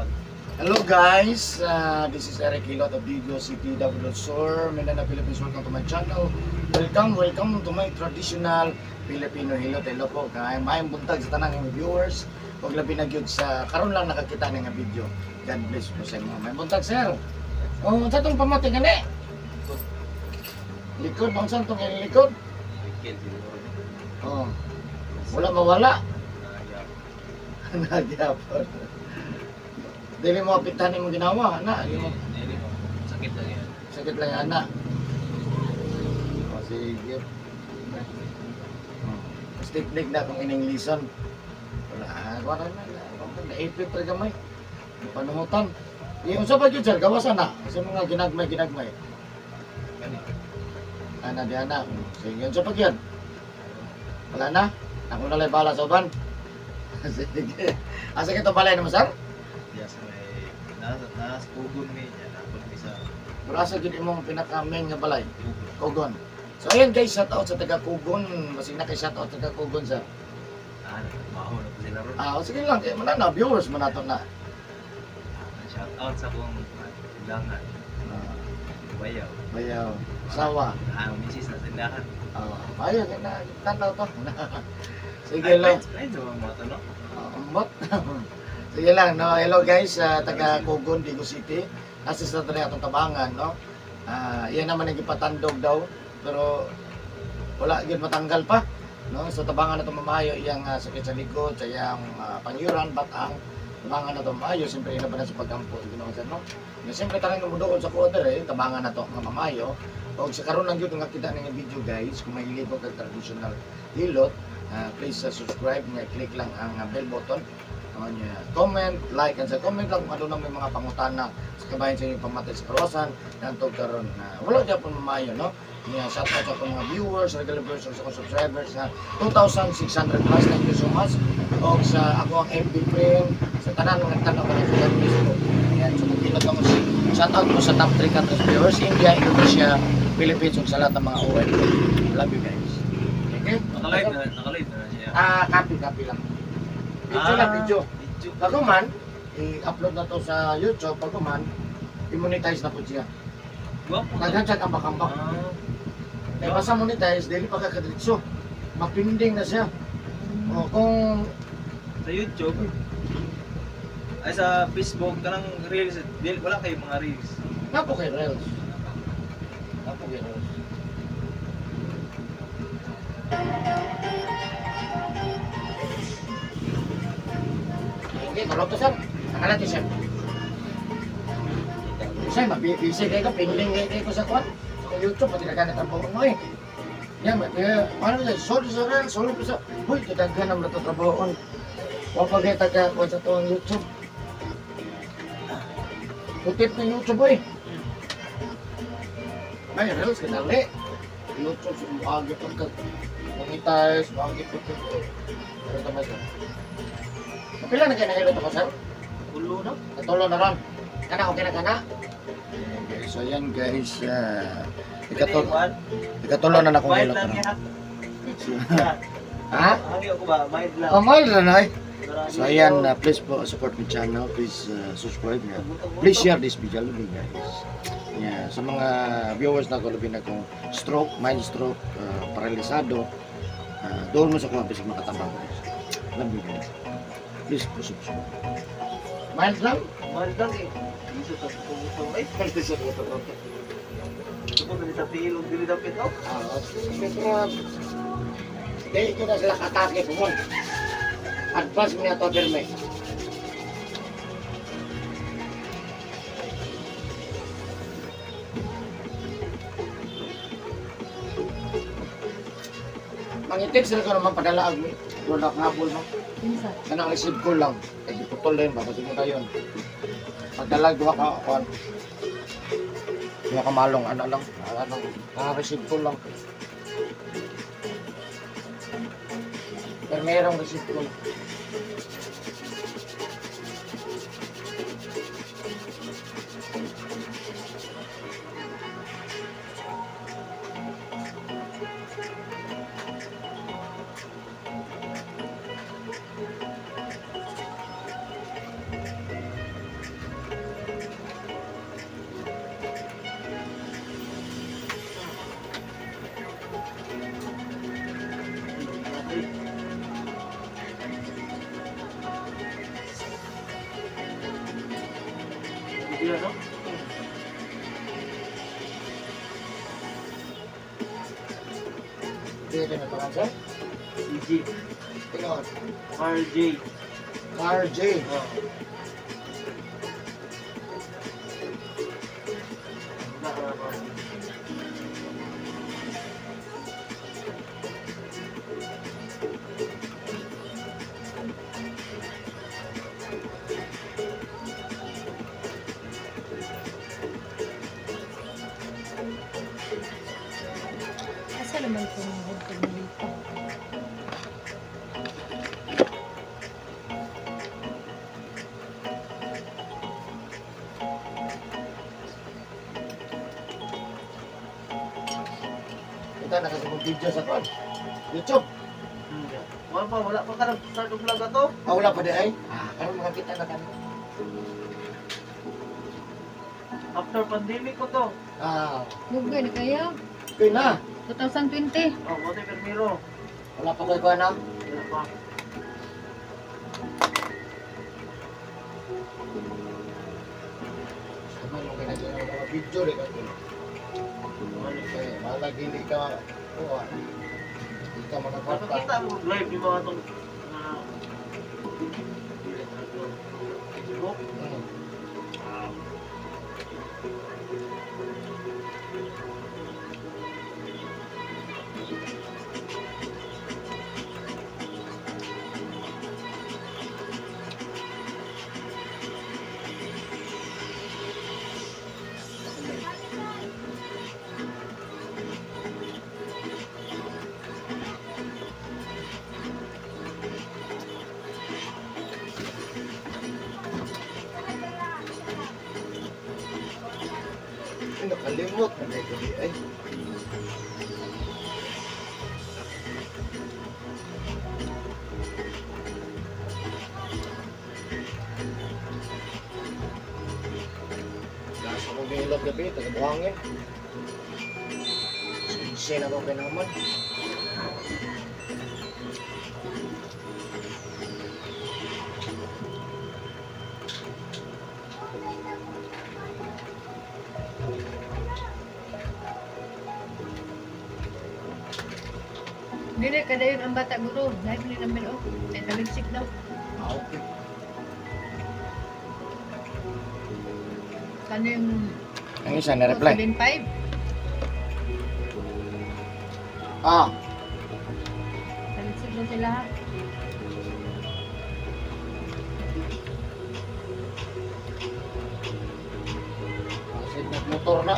Vlog. Hello guys, this is Eric Hilot of Digos City, Davao del Sur, Mindanao, Philippines. Welcome to my channel. Welcome, welcome to my traditional Filipino Hilot. Hello po, kay maayong buntag sa tanang inyong viewers. Ug labi na gyud sa karon lang nakakita ning nga video. God bless po sa inyo. Maayong buntag, sir. Oh, unsa tong pamati gani? Likod, unsa tong inyong likod? Weekend siguro. Oh. Wala mawala. Nagyap. Nagyapon. Dili mo apitan imong ginawa, na. Dili mo Dili mo. Sakit lang yan. Sakit lang yan, anak. O, sige. Oh. Stick na kung ininglisan. Wala, wala na. Naipit ra gamay. Panuhutan. Yung sa pa gyud, sir, gawasan na. Sa mga ginagmay, ginagmay. Gani. Ana, di ana. Sige, unsa pa gyud? Wala na. Ako na lang bala sa uban. Sige. Asa kita balay naman, sir? Diya sa may nasa nasa Kugon mi niya napod mi sa Pero asa gyud imong pinaka-main nga balay? Kugon. Kugon. So ayan guys, shout out sa taga Kugon. Masig na kay shout out taga Kugon, sir. Ah, maho na po sila ron. Ah, o sige lang, kay man na viewers man nato na. Ah, shout out sa akong tindahan. Ah, Bayaw. bayaw, sawa. Ah, misis na tindahan. Ah, bayaw kay na tanaw to. Sige Ay, lang. friends, friends, mga mga to, no? Ah, ambot. Sige lang, no. Hello guys, sa taga Kugon, Digos City. Assist na tayo atong tabangan, no. Ah, yan naman ang gipatandog daw, pero wala gyud matanggal pa. No, sa tabangan na to mamayo iyang sakit sa likod, sa iyang pangyuran, batang tabangan na to mamayo, siyempre ina pa na sa pagkampo sa Ginoo sir, no. Na siyempre tanang muduol sa quarter eh, tabangan na to nga mamayo. Og sa karon lang gyud nga kita ning video guys, kung mahilig ko kag traditional hilot, please subscribe nga click lang ang bell button. Ano niya, comment, like, and sa comment lang kung ano na may mga pangutana sa kabayan sa inyong pamatay sa karosan, nantog karon na wala gyapon mamayo, no? Niya, shout out sa akong mga viewers, regular viewers, sa akong subscribers na 2,600 plus. Thank you so much. O sa ako ang MB friend, sa tanan mga tanaw mga sa Facebook. Ayan, so magkilot ako si shout out po sa top 3 countries viewers, India, Indonesia, Philippines, ug sa lahat ng mga OFW. Love you guys. Okay? Naka-live na siya. Ah, copy, copy lang. Video lang, video. Video. Bago man, i-upload na to sa YouTube, bago man, i-monetize na po siya. Gwapo. Daghan siya kambak-kambak. Ah, Kaya basta monetize, dili pa kakadiretso. Mapinding na siya. O kung sa YouTube. Ay sa Facebook kanang reels, dili wala kay mga reels. napo kay Reels. Napo kay Reels. Hindi, tulog to sir. Nakala to sir. Sir, mabibisi kayo ko, pinding kayo ko sa kwan. Sa YouTube, pati naghanap ang buong mo eh. Yan, eh, ano yun, sorry sa Reels, sorry po sa... Huy, kitaghan naman ito trabahoon. Huwag pa kayo taga kwan sa tuwang YouTube. Kutip ng YouTube, eh. May Reels ka dali. YouTube, maagi po ka. Monetize, maagi po ka. Pero tama sir. Kapila na kayo nahilot ako, sir? Ulo na. Natulo na ron. Kana, okay na kana? Okay, so ayan guys, Pwede, Juan. ikatulo na na akong Mild hilot lang ron. niya. Ha? Hangi ako ba? Mild lang. Oh, mild na na eh. Marami So ayan, ito. please po support my channel, please subscribe nga. Please share this video labi guys. Yeah, sa mga viewers na ko labi na kung stroke, mild stroke, paralisado, doon mo sa kuha bisag makatabang guys. Love you guys. Please po subscribe. Mild lang? Mild lang eh. Dito sa tutong eh. Pwede sa buto. Ito ko dili sa pilog dili dapat oh. Ah, pero di ko na sila katake pumon. Advance mo na to pirme. Mangitin sila ko naman padala ang product habol mo. Kinsa? Kanang receive ko lang. Kay giputol din, babasin mo tayon. Pagdala duha ka kuan. Duha ka malong ano lang, ano, receive ko lang. Pero merong receive ko. Iya, no? Hindi ka na pangalan, sir? CG. Tingnan. Carl J. Car J. Oh. Wala ka ba? Asa naman kung hugtog mo dito? Kita na kasi mong video sa kon. YouTube. Wala pa, wala pa ka nag-start og vlog ato. Ah, wala pa di ay. Ah, karon makakita na kami. After pandemic ko to. Ah, Mugay na kayo. okay na. 2020. Oh, mo primero. Wala pa ko'y kuha na. Wala pa. Sabi mo kaya na mga video rin ako. Okay, malag hindi ka kuha. Hindi ka makakwarta. Nakakita mo live yung mga tong na Facebook. Ay, nakalimot na kayo gabi ay. Gasa ko gilot gabi, taga-buhangin. Sinsin ako kay naman. Dili kadayon ang bata guro. Dahil ni namin oh. Kay taligsik daw. Ah, okay. Kano yung Ang isa na-reply. 275? Ah, Taligsik na sila ha. kasi nagmotor na.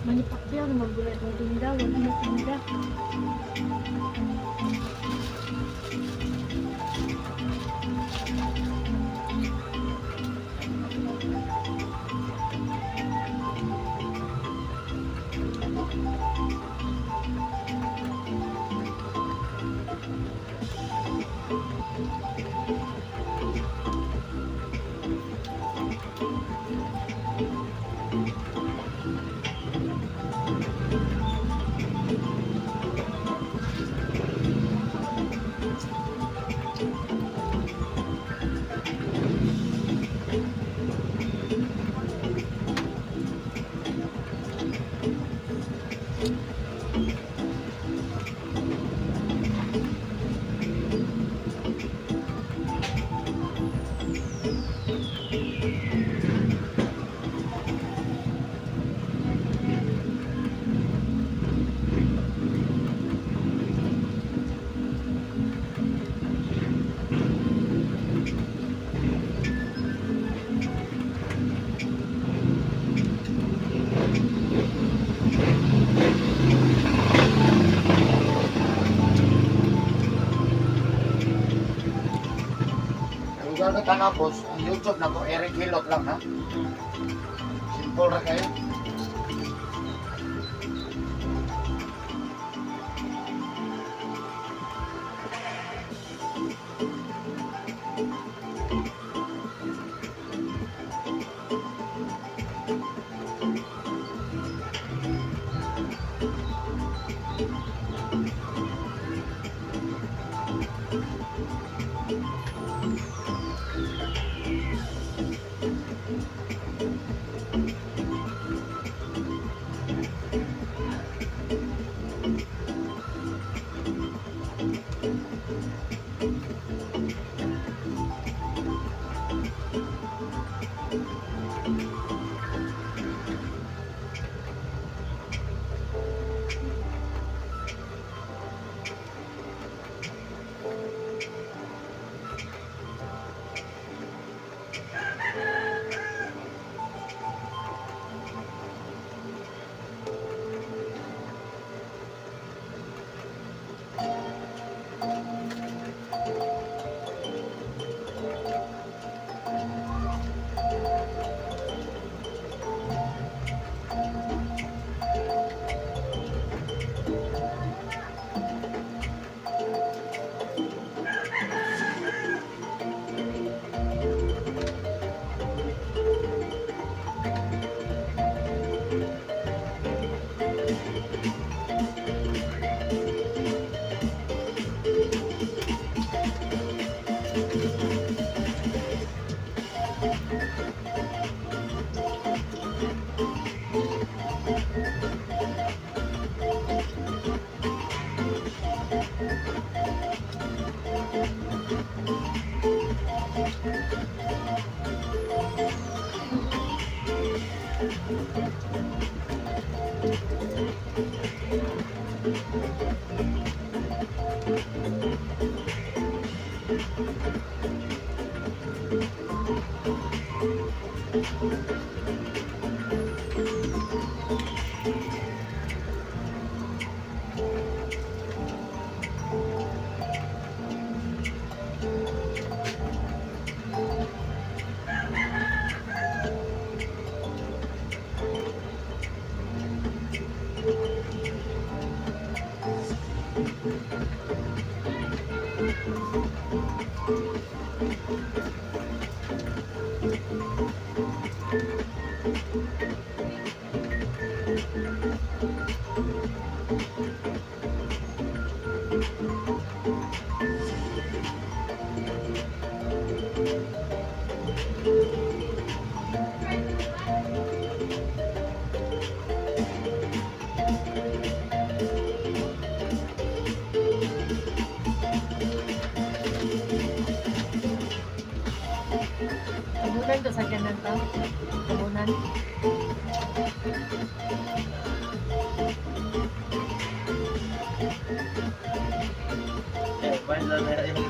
Manipakyaw na magulay itong tinda. Wala na tinda. Tanaw po, ang YouTube na ko, Eric Hilot lang ha. Simple ra kayo. Tabunan to sa kanan to. Tabunan. Eh, bayad lang na yung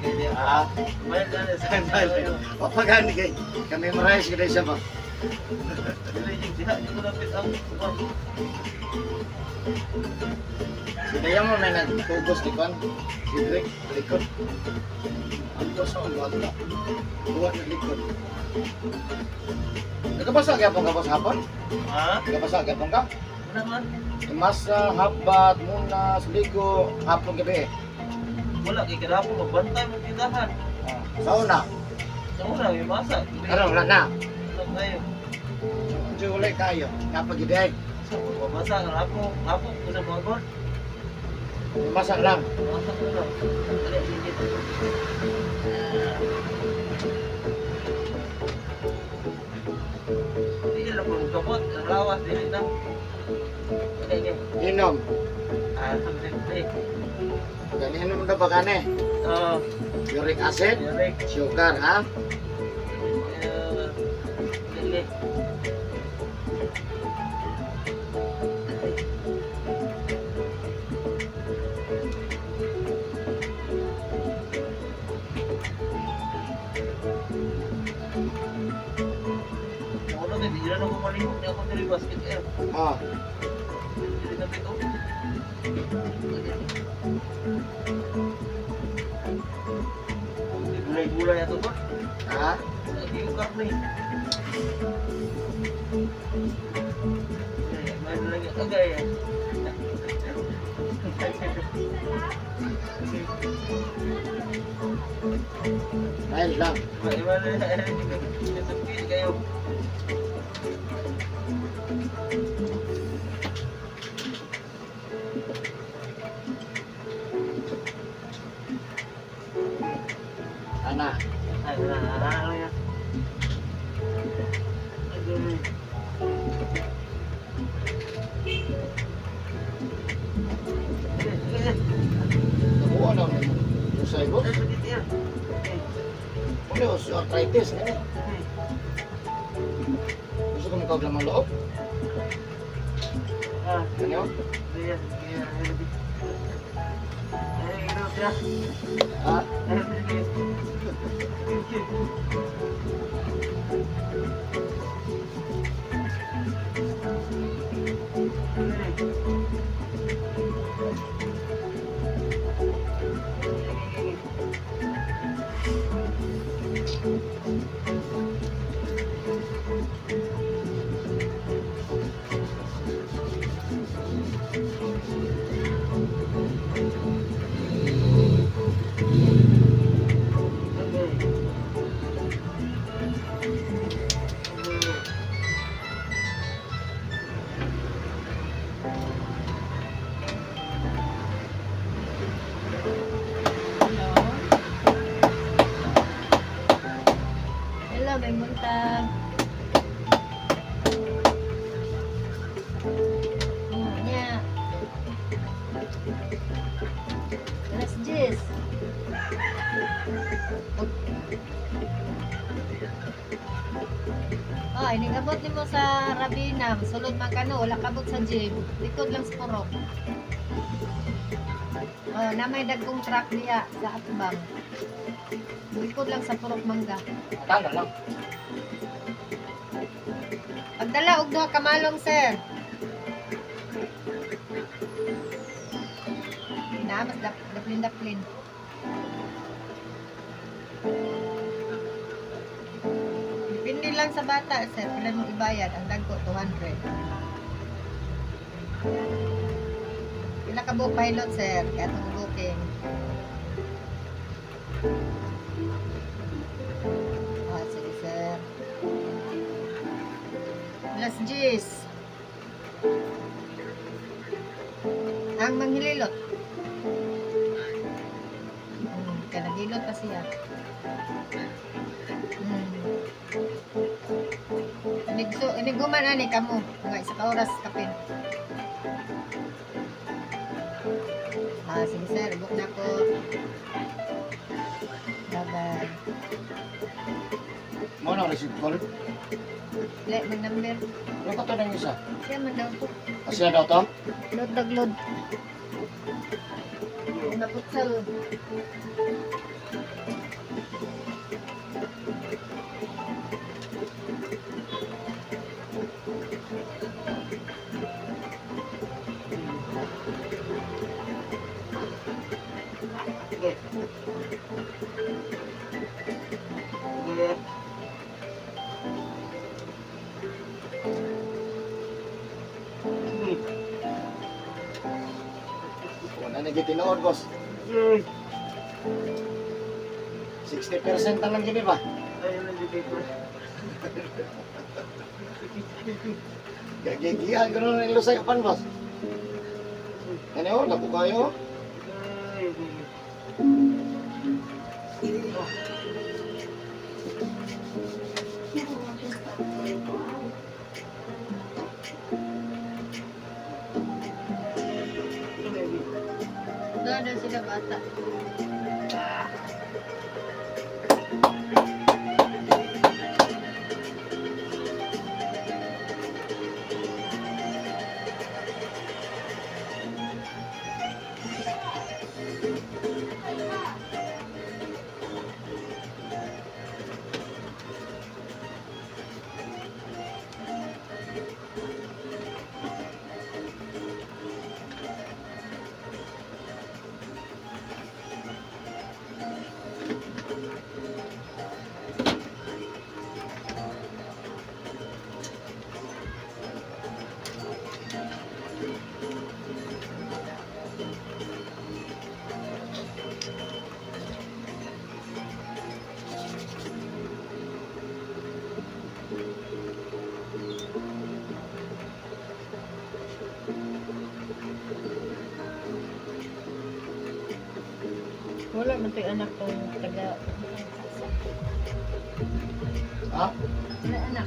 kita. Ah, Bayad lang na sa tayo. papagani kay. Kami-memorize ko siya ba? Dili yung diha di ko lapit ang Si Daya mo may nagtugos ni Kwan. Si Drake, likod. Ang gusto ang bata. Buwan na likod. Nagkabasa gyapon ka ba sa hapon? Ha? Nagkabasa gyapon ka? Wala man. Masa, habat, munas, ligo, hapon gabi eh. Wala kay kadapon magbantay mo tindahan. Ah, sa una, Sa una may masa. karon wala na. Wala kayo. Medyo wala kayo. Napag-ibig. Sa mabasa ang hapon, hapon ko sa mga god. Masa lang. Masa ko lang. Dali sige. Hindi lang mo kapot, ang lawas dili na. Dili dili. Inom. Ah, dili. Ganihan mo na ba kani? Oh, Uric acid, direk. sugar, ha? Eh, dili. Ako na, hindi na ako malihok. Hindi ako dili basket air. Oh, Dili na pito. Gulay-gulay ato ba? Ha? Hindi ko karne. Ay, mahal lang yung agay eh. Dahil lang. Mahal lang yung kayo. Ana. Ay, wala na. Ano yan? Ay, ganun. Nakuha na mo. Lusay ko. Ay, pwede tiyan. Ano yung arthritis? Ano? Gusto ko magkawag ng loob? Ah, Ano? ayan, ayan, ayan. Ay, ino, tiyan. Ha? Ay, pwede. Hello. Hello, may buntag. Oh, nya. Alas 10. Oh, inigabot nimo sa Rabina, sulod man kano, wala kabot sa gym. Likod lang sa purok. Oh, na may dagkong truck diha sa atbang. Likod lang sa purok mangga. Tama lang. Pagdala og duha ka malong, sir. Na mas daplin daplin. Depende lang sa bata, sir. Pila mo ibayad? Ang dagko 200. Pila ka buok pilot, sir? Kaya itong booking. Ah, sige, sir. Alas 10. Ang manghililot. Kanagilot pa siya. Iniguman ani kamo mga isa ka oras kapin. Ah, sige sir, book na ko. Bye-bye. Mo na receive call. Le, mag number. Ano ka to ng isa? Siya man daw to. Asya daw to? Load dag load. Naputsal. Sige. Sige. Wala na gitinood, boss. 60% na lang gini ba? Ayun, nandito. Gagigian ko na ng lusay upan, boss. Ano, lako kayo. Doon daw sila bata. Wala man to'y anak kong taga. Ha? Wala anak.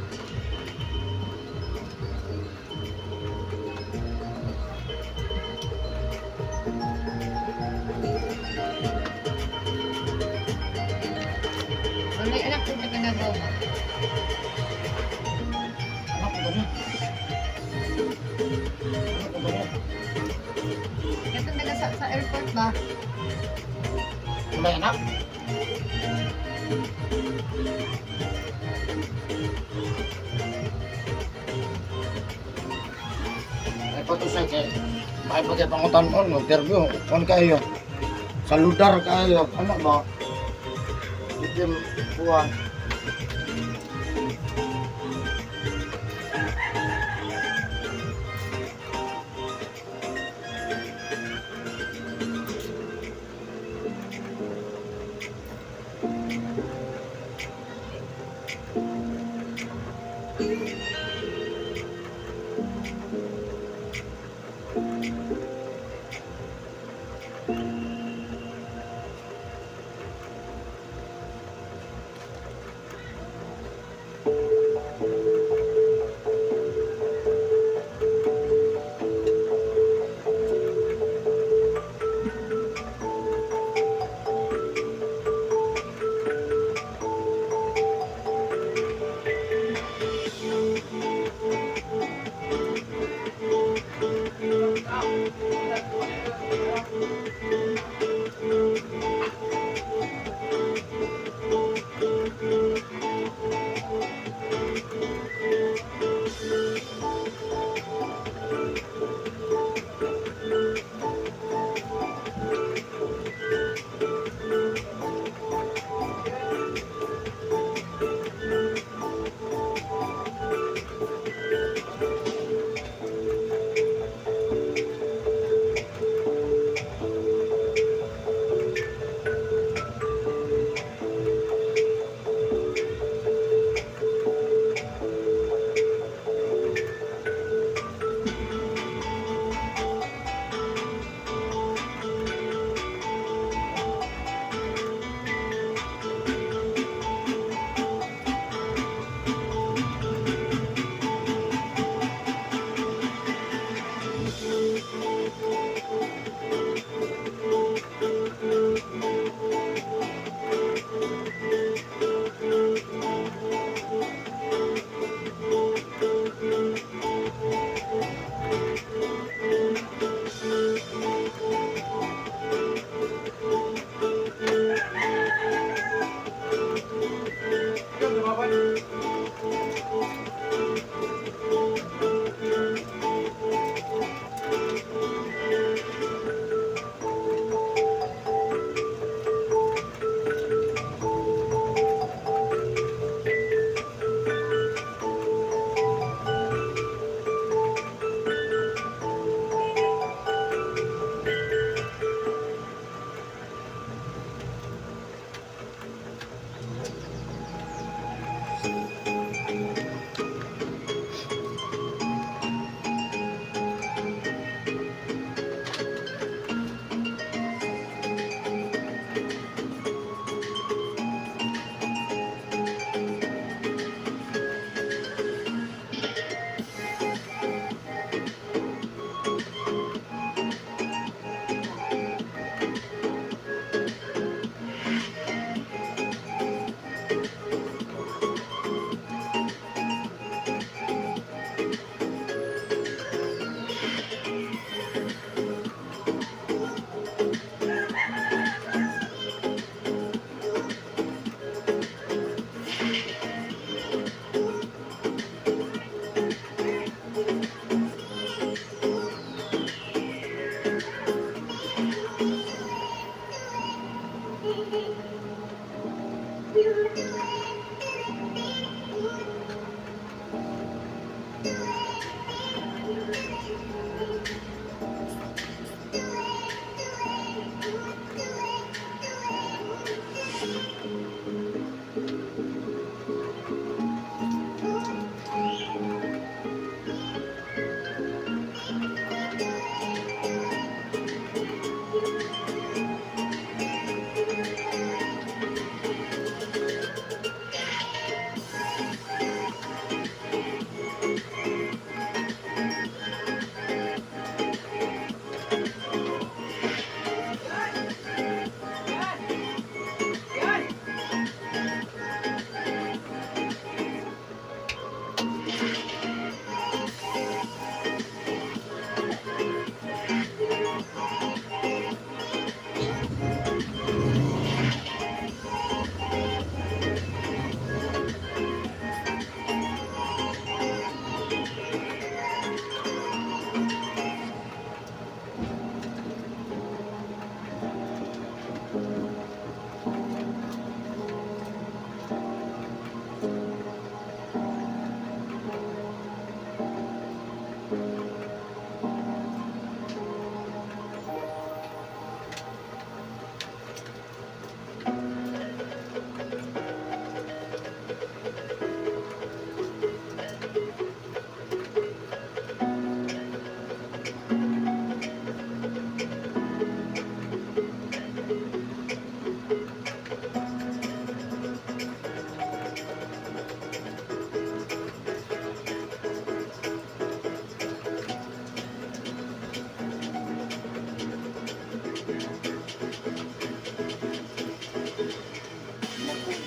Wala anak kong taga Nagaw ba? Anak ko ba niya? Anak ko ba niya? Katong taga sa airport ba? Wala anak? Ay patusay kay may pagay pangutan-on interview kon kayo. Saludar kayo ano ba? Itim kuan.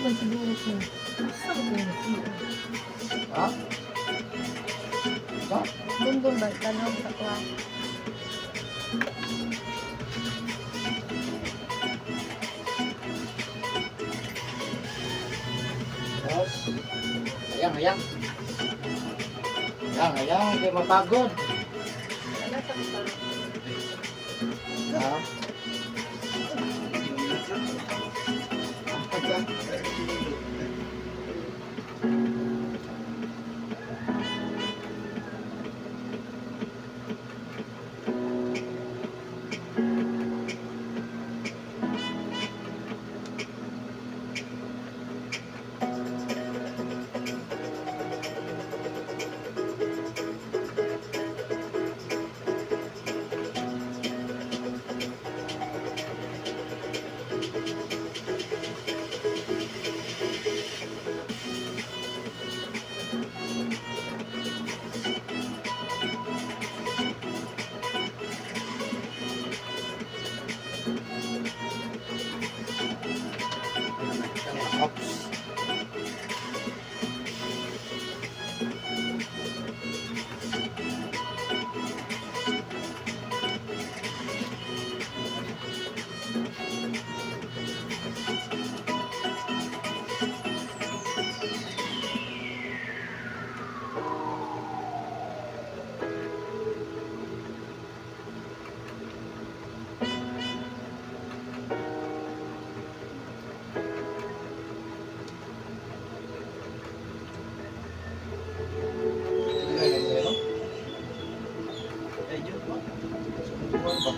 Man siguro ko. Asa ko na siya? Ha? Sa? Bumbong ba? Tanong sa kuha. Tapos, ayang, ayang. Ayang, ayang, hindi mapagod. Ano sa kuha? Ha? Ops. Ay, yun ba? Buwan ba?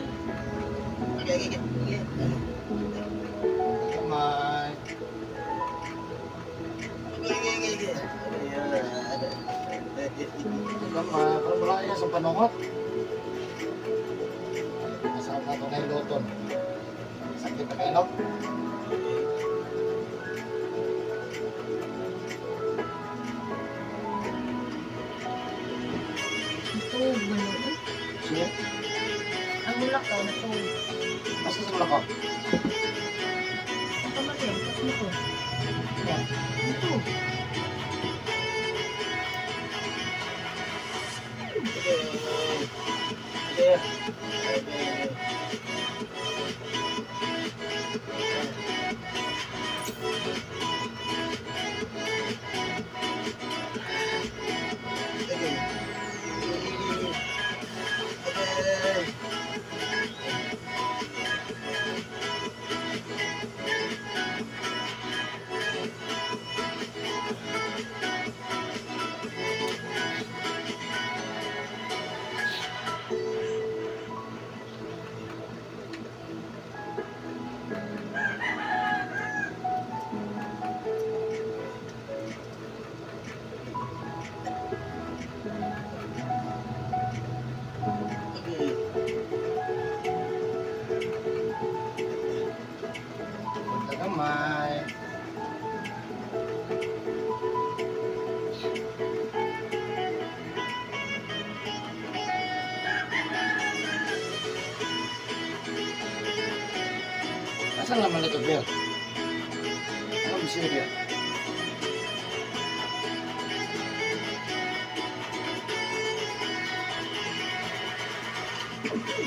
Okay. Kamay. Okay. Kamay. Pero wala yan sa panungot. Masarap na ito na yung luton. Sakit na kayo, no? Tuog man yun. Sige. Ang mulak ko, natuog. Asa sa mulak ko? Ang kamali, tapos nito. Yan. Ito. Okay. Punta kamay. Asan naman ito, Bill? Ano gusto niya, Bill? Okay.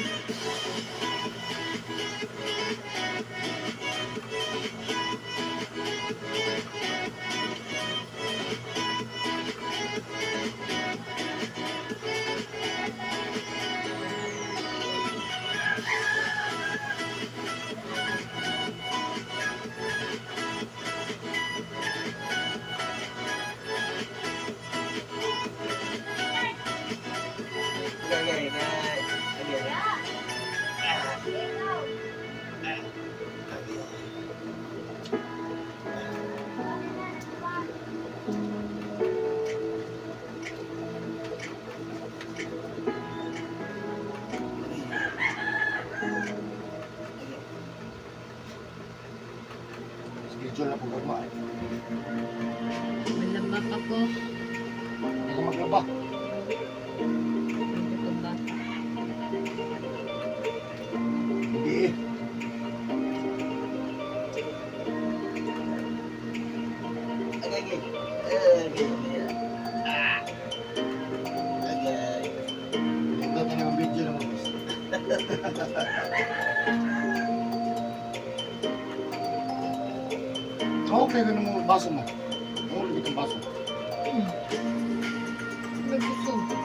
Schedule na po gugma. Eh. Malamba pa ko. Hindi ka maglaba. Hindi ko ba? Hindi eh. Okay ka mo baso mo. Mahulog itong baso. Naggusto.